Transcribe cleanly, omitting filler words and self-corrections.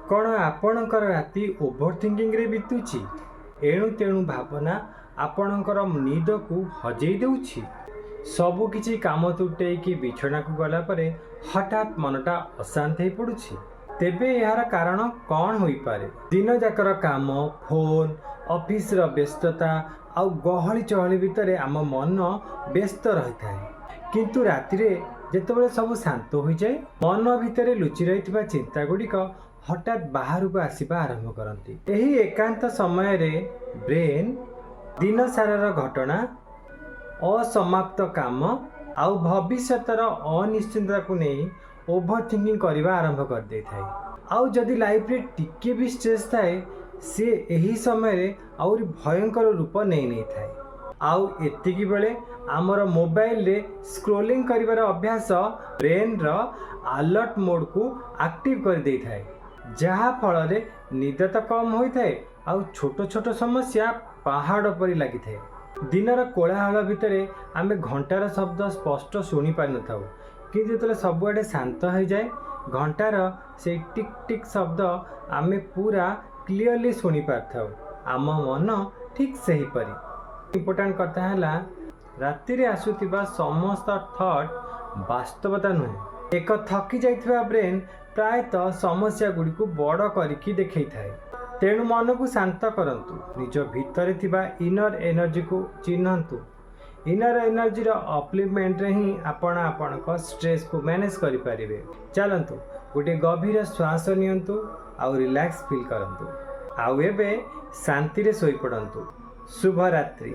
କ'ଣ ଆପଣଙ୍କର ରାତି ଓଭର ଥିଙ୍କିଂରେ ବିତୁଛି? ଏଣୁ ତେଣୁ ଭାବନା ଆପଣଙ୍କର ନିଦକୁ ହଜେଇ ଦେଉଛି? ସବୁକିଛି କାମ ତୁଟେଇକି ବିଛଣାକୁ ଗଲା ପରେ ହଠାତ୍ ମନଟା ଅଶାନ୍ତ ହୋଇପଡ଼ୁଛି? ତେବେ ଏହାର କାରଣ କ'ଣ ହୋଇପାରେ? ଦିନଯାକର କାମ, ଫୋନ୍, ଅଫିସର ବ୍ୟସ୍ତତା ଆଉ ଗହଳି ଚହଳି ଭିତରେ ଆମ ମନ ବ୍ୟସ୍ତ ରହିଥାଏ। କିନ୍ତୁ ରାତିରେ ଯେତେବେଳେ ସବୁ ଶାନ୍ତ ହୋଇଯାଏ, ମନ ଭିତରେ ଲୁଚି ରହିଥିବା ଚିନ୍ତା ଗୁଡ଼ିକ ହଠାତ୍ ବାହାରକୁ ଆସିବା ଆରମ୍ଭ କରନ୍ତି। ଏହି ଏକାନ୍ତ ସମୟରେ ବ୍ରେନ୍ ଦିନସାରାର ଘଟଣା, ଅସମାପ୍ତ କାମ ଆଉ ଭବିଷ୍ୟତର ଅନିଶ୍ଚିତତାକୁ ନେଇ ଓଭର ଥିଙ୍କିଂ କରିବା ଆରମ୍ଭ କରିଦେଇଥାଏ। ଆଉ ଯଦି ଲାଇଫରେ ଟିକେ ବି ଷ୍ଟ୍ରେସ୍ ଥାଏ, ସିଏ ଏହି ସମୟରେ ଆହୁରି ଭୟଙ୍କର ରୂପ ନେଇ ନେଇଥାଏ। ଆଉ ଏତିକି ବେଳେ ଆମର ମୋବାଇଲରେ ସ୍କ୍ରୋଲିଂ କରିବାର ଅଭ୍ୟାସ ବ୍ରେନ୍ର ଆଲର୍ଟ ମୋଡ଼କୁ ଆକ୍ଟିଭ୍ କରିଦେଇଥାଏ, ଯାହାଫଳରେ ନିଦ ତ କମ୍ ହୋଇଥାଏ ଆଉ ଛୋଟ ଛୋଟ ସମସ୍ୟା ପାହାଡ଼ ପରି ଲାଗିଥାଏ। ଦିନର କୋଳାହଳ ଭିତରେ ଆମେ ଘଣ୍ଟାର ଶବ୍ଦ ସ୍ପଷ୍ଟ ଶୁଣି ପାରିନଥାଉ। କିନ୍ତୁ ଯେତେବେଳେ ସବୁଆଡ଼େ ଶାନ୍ତ ହୋଇଯାଏ, ଘଣ୍ଟାର ସେଇ ଟିକ୍ ଟିକ୍ ଶବ୍ଦ ଆମେ ପୁରା କ୍ଲିଅରଲି ଶୁଣିପାରିଥାଉ। ଆମ ମନ ଠିକ୍ ସେହିପରି। ଇମ୍ପୋର୍ଟାଣ୍ଟ କଥା ହେଲା, ରାତିରେ ଆସୁଥିବା ସମସ୍ତ ଥଟ୍ ବାସ୍ତବତା ନୁହେଁ। ଏକ ଥକି ଯାଇଥିବା ବ୍ରେନ୍ ପ୍ରାୟତଃ ସମସ୍ୟା ଗୁଡ଼ିକୁ ବଡ଼ କରିକି ଦେଖେଇଥାଏ। ତେଣୁ ମନକୁ ଶାନ୍ତ କରନ୍ତୁ, ନିଜ ଭିତରେ ଥିବା ଇନର ଏନର୍ଜିକୁ ଚିହ୍ନନ୍ତୁ। ଇନର ଏନର୍ଜିର ଅପଲିଫ୍ଟମେଣ୍ଟରେ ହିଁ ଆପଣ ଆପଣଙ୍କ ଷ୍ଟ୍ରେସ୍କୁ ମ୍ୟାନେଜ୍ କରିପାରିବେ। ଚାଲନ୍ତୁ, ଗୋଟିଏ ଗଭୀର ଶ୍ୱାସ ନିଅନ୍ତୁ ଆଉ ରିଲାକ୍ସ ଫିଲ୍ କରନ୍ତୁ। ଆଉ ଏବେ ଶାନ୍ତିରେ ଶୋଇପଡ଼ନ୍ତୁ। ଶୁଭରାତ୍ରି।